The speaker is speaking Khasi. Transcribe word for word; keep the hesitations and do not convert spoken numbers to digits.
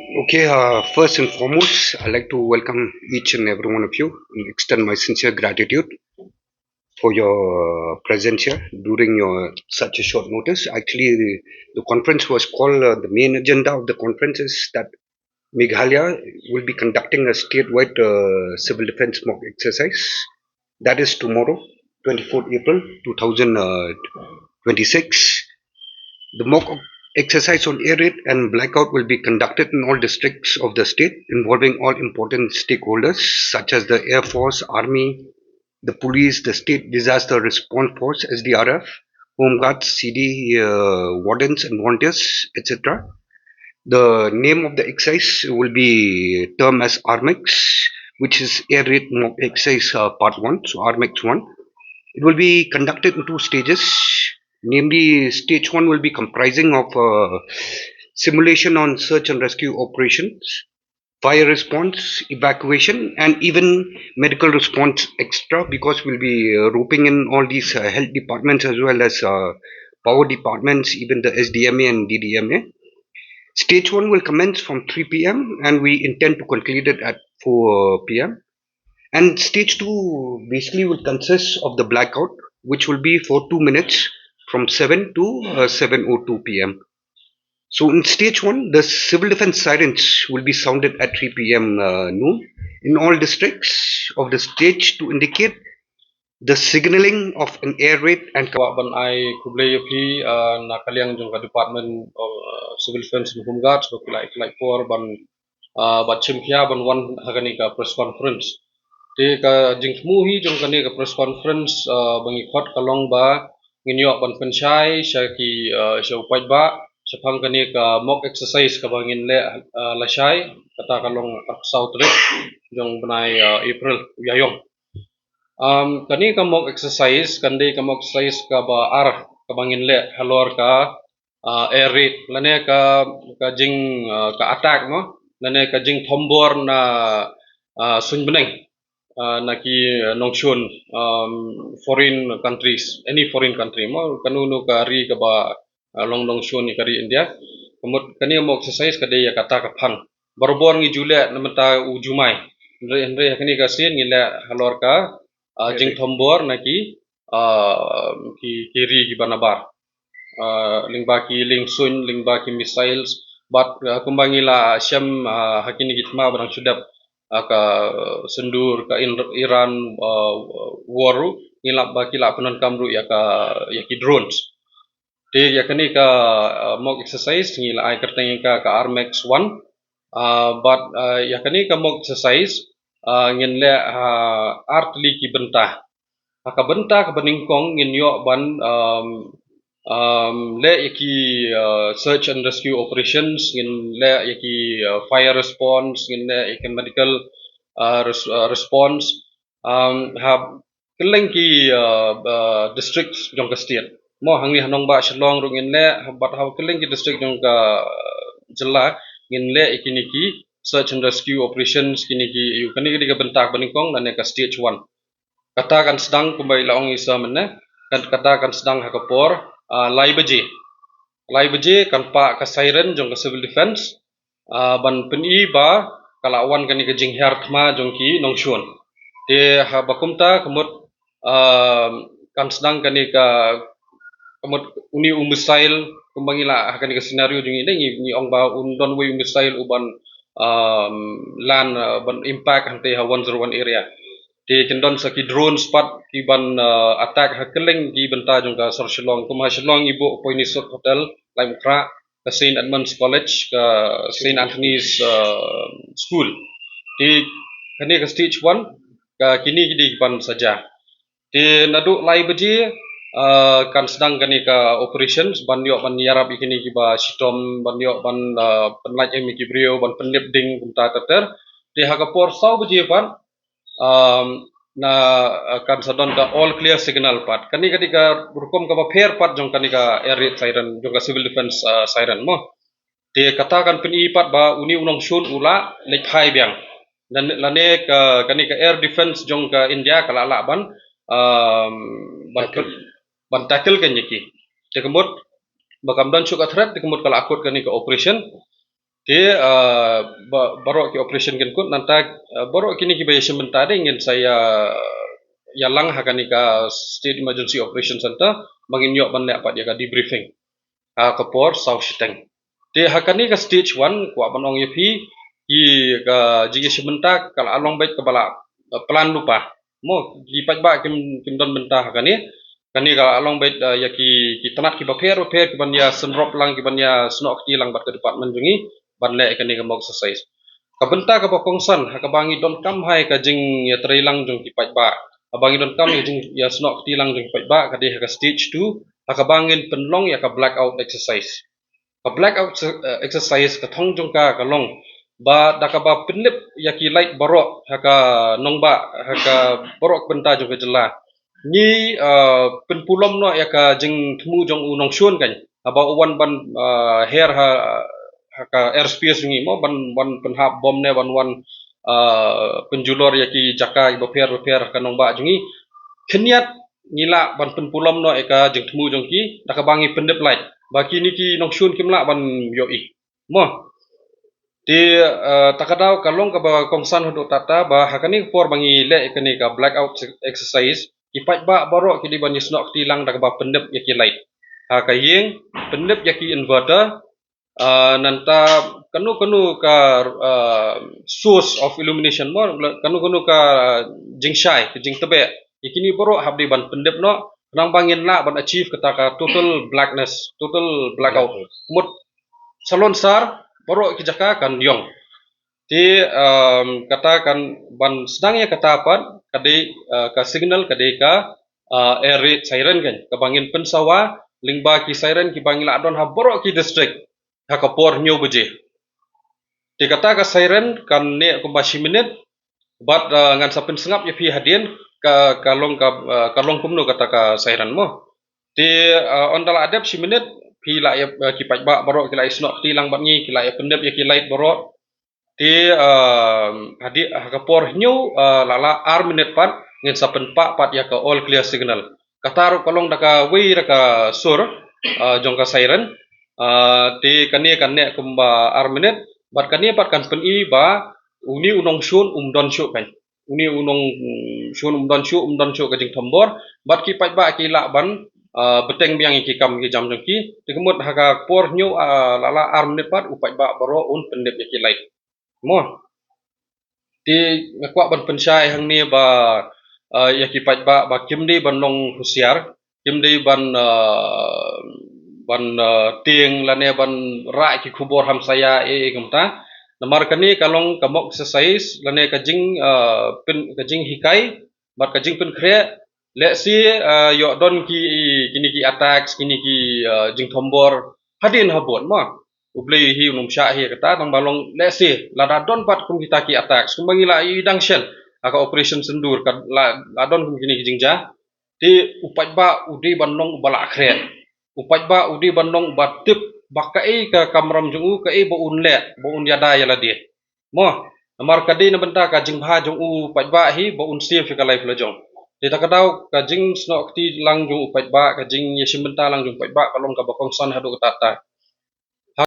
Okay, uh, first and foremost, I'd like to welcome each and every one of you and extend my sincere gratitude for your presence here during your such a short notice. Actually, the, the conference was called, uh, the main agenda of the conference is that Meghalaya will be conducting a statewide, uh, civil defense mock exercise. That is tomorrow, twenty-fourth April two thousand twenty-six. The mock exercise on air raid and blackout will be conducted in all districts of the state, involving all important stakeholders such as the Air Force, Army, the police, the State Disaster Response Force, S D R F, Home Guards, C D, uh, wardens and volunteers, et cetera. The name of the exercise will be termed as ARMEX, which is Air Raid Mock Exercise, uh, Part one, so ARMEX one. It will be conducted in two stages. Namely, stage one will be comprising of, uh, simulation on search and rescue operations, fire response, evacuation, and even medical response extra, because we'll be, uh, roping in all these, uh, health departments as well as, uh, power departments, even the S D M A and D D M A. Stage one will commence from three p m and we intend to conclude it at four p m. And stage two basically will consist of the blackout, which will be for two minutes from seven to, uh, seven oh two p m. So in stage one, the civil defense sirens will be sounded at three p m, uh, noon in all districts of the state to indicate the signaling of an air raid and Ka kwah ban ai khublei ïa phi, ah, na ka liang jong ka Department of, ah, Civil Defense and Home Guards, ba phi la, phi la ïa por ban, ah, ban shim khia ban wan ha kane ka press conference. Te ka jingthmu hi jong kane ka press conference, ah, ba ngi khot ka long ba ngin ïoh ban pynshai sha ki, ah, sha u paidbah shaphang kane ka mock exercise kaba ngin leh, ah, lashai, kata ka long arphew saw tarik jong bnai, ah, April, u Ïaïong. Um, kane ka mock exercise kan dei ka mock exercise kaba ar kaba ngin leh halor ka, ah, air raid lane ka, ka jing, ah, ka attack, mo, lane ka jingthombor na, ah, suiñ bneng, ah, na ki nongshun, um, foreign countries, any foreign country, mo, kano kano ka ri kaba, ah, long nongshun ïa ka ri India. Ka mut kane ka mock exercise ka dei ïa kata ka phang. Barabor ngi ju leh na mynta u Jumai. Hynrei, hynrei ha kane ka sien ngi leh halor ka, ah, jingthombor na ki, ah, ki, ki ri kiba nabar. Ah, lyngba ki liengsuiñ, lyngba ki missiles, bad, ah, kumba ngi la shem, ah, ha kine ki thma ba dang shu dep, ah, ka Sindoor, ka In-, Iran, ah, war ruh, ngi la, ba ki la pyndonkam ruh ïa ka, ïa ki drones. Te ïa kane ka, ah, mock exercise ngi la ai kyrteng ïa ka, ka ARMEX one. Ah, bad, ah, ïa kane ka mock exercise, ah, ngin leh, ah, ar tylli ki bynta. Ha ka bynta kaba nyngkong ngin ïoh ban, um, um, leh ïa ki, uh, search and rescue operations, ngin leh ïa ki, uh, fire response, ngin leh ïa ki medical, uh, res-, uh, response. Um, ha kylleng ki, uh, uh, district jong ka state. Mo, hangne ha nongbah Shillong ruh ngin leh, bad ha kylleng ki district jong ka, uh, jylla ngin leh ïa kine ki search and rescue operations, kine ki, ïa kane ka dei ka bynta kaba nyngkong lane ka stage one. Kata kan sdang kumba i la ong i sa mynne, kan, kata kan sdang ha ka por, ah, lai baje. Lai baje kan pah ka siren jong ka civil defense, ah, ban pyni ba ka la wan kane ka jinghiar thma jong ki nongshun. Te haba kumta ka mut, ah, kan sdang kane ka, ka mut une u missile, kumba ngi la ha kane ka scenario jong ngi ne, ngi, ngi ong ba un don uwei u missile u ban, ah, land, ah, ban impact hangtei ha one zero one area. Te kin don sa ki drones pat ki ban, ah, attack ha kylleng ki bynta jong ka sor Shillong. Kum ha Shillong i buh Poinisuk Hotel, Laitumkhrah, ka Saint Edmund's College, ka Saint Anthony's, ah, School. Te kane ka stage one, ka kine ki dei ki ban sa jia. Te naduh lai baje, ah, kan sdang kane ka operations, ban ïoh ban ïarap ïa kine kiba shitom, ban ïoh ban, ah, pynlait ïa ki briew, ban pynlip ding kumta ter ter. Te ha ka por saw baje pat, um, na, uh, kan sa don ka all clear signal pat. Kane ka dei ka rukom kaba pher pat jong kane ka air raid siren, jong ka civil defense, uh, siren mo. Te kata kan pyni pat ba une u nongshun u la leit phai biang. Lane, lane ka, kane ka air defense jong ka India ka la lah ban, um, ban tackle, ban tackle kane ki. Te ka mut ba kam don shuh ka threat, te ka mut ka la kut kane ka operation. Te, ah, ba-, baroh ki operation kin kut, nangta, ah, baroh kine kiba ïashim bynta de ngin sa ïa, ïalang ha kane ka State Emergency Operation Center, ba ngin ïoh ban leh pat ïa ka debriefing ha ka por saw shiteng. Te ha kane ka stage one, kwah ban ong ïa phi, ki, ka jingïashim bynta ka la long beit kaba la, ah, plan lypa. Mo, ki paidbah kim, kim don bynta ha kane. Kane ka la long beit, ah, ïa ki, ki tnat kiba pher bapher kiban ïa synrop lang, kiban ïa snoh kti lang bad ka department jong ngi ban leh ïa kane ka mock exercise. Ka bynta kaba kongsan ha kaba ngi donkam ha ïa ka jingïatreilang jong ki paidbah, ha kaba ngi donkam ïa ka jingïasnoh kti lang jong ki paidbah, ka dei ha ka stage two, ha kaba ngin pynlong ïa ka blackout exercise. Ka blackout se-, eh, exercise, ka thong jong ka ka long ba da kaba pynlip ïa ki light baroh ha ka nongbah, ha ka baroh ka bynta jong ka jylla. Ngi, eh, pynpulom noh ïa ka jingthmu jong u nongshun kan, haba u wan ban, eh, her ha, ha ka airspace jong ngi mo, ban, ban pynhap bom ne ban wan, eh, pynjulor ïa ki jaka kiba pher bapher ha ka nongbah jong ngi. Khyndiat ngi lah ban pynpulom noh ïa ka jingthmu jong ki da kaba ngi pynlip light, ba kine ki nongshun kim lah ban ïohi. Mo. Te, eh, ta ka daw ka long kaba kongsan haduh katta ba ha kane ka por ba ngi leh ïa kane ka blackout exercise, ki paidbah baroh ki dei ban ïasnoh kti lang da kaba pynlip ïa ki light ha ka ïing, pynlip ïa ki inverter, eh, nangta kano kano ka, eh, source of illumination mo, kano kano ka jingshai, ka jingtbeh, ïa kine baroh hap dei ban pynlip noh, khnang ba ngin lah ban achieve kata ka total blackness, total blackout. Blackout. Mut salonsar, baroh ki jaka kan ïong. Te, um, kata kan ban sdang ïa kata pat, ka dei, uh, ka signal, ka dei ka, uh, air raid siren kan, kaba ngin pynsawa lyngba ki siren kiba ngi la don ha baroh ki district ha ka por hynñiew baje. Te kata ka siren kan neh kumba shi minit, bad, uh, ngan sa pynsngap ïa phi hadien ka, ka long ka, uh, ka long kumno kata ka siren mo. Te, uh, ynda la dep shi minit, phi lah ïa, uh, ki paidbah baroh ki lah ïasnoh kti lang bad ngi, ki lah ïa pyndep ïa ki light baroh. Te, uh, hadien ha ka por hynñiew, uh, la lah ar minit pat, ngin sa pynpah pat ïa ka all clear signal. Kata ruh ka long da kawei da ka sur, uh, jong ka siren. Uh, te kane kan neh kumba ar minit, bad kane pat kan pyni ba une u nongshun um don shuh kan. Une u nongshun um don shuh, um don shuh ka jingthombor, bad ki paidbah ki lah ban, uh, bteng biang ïa ki kam ki jam jong ki. Te ka mut ha ka por hynñiew, uh, la lah ar minit pat u paidbah baroh un pyndep ïa ki light. Mo. Te nga kwah ban pynshai hangne ba, uh, ïa ki paidbah ba kim dei ban long husiar, kim dei ban, uh, ban, uh, tieng lane ban rah ki khubor hamsaïa ei ei kumta. Namar kane ka long ka mock exercise lane ka jing, uh, pyn, ka jinghikai bad ka jingpynkhreh. Lehse, uh, ïoh don ki, kine ki attacks, kine ki, uh, jingthombor hadien habud mo. U Blei hi un ym shah hi kata, tang ba long lehse lada don pat kum kita ki attacks kumba ngi la ïohi dang shen ha ka Operation Sindoor, ka la, la don kum kine ki jingjia. Te u paidbah u dei ban long uba la khreh. U paidbah u dei ban long uba tip ba kaei ka kamram jong u, kaei ba un leh, ba un ïada ïa lade. Mo, namar ka dei na bynta ka jingbha jong u paidbah hi ba un save ïa ka life la jong. Te ta ka daw ka jingsnoh kti lang jong u paidbah, ka jingïashim bynta lang jong u paidbah ka long kaba kongsan haduh katta katta.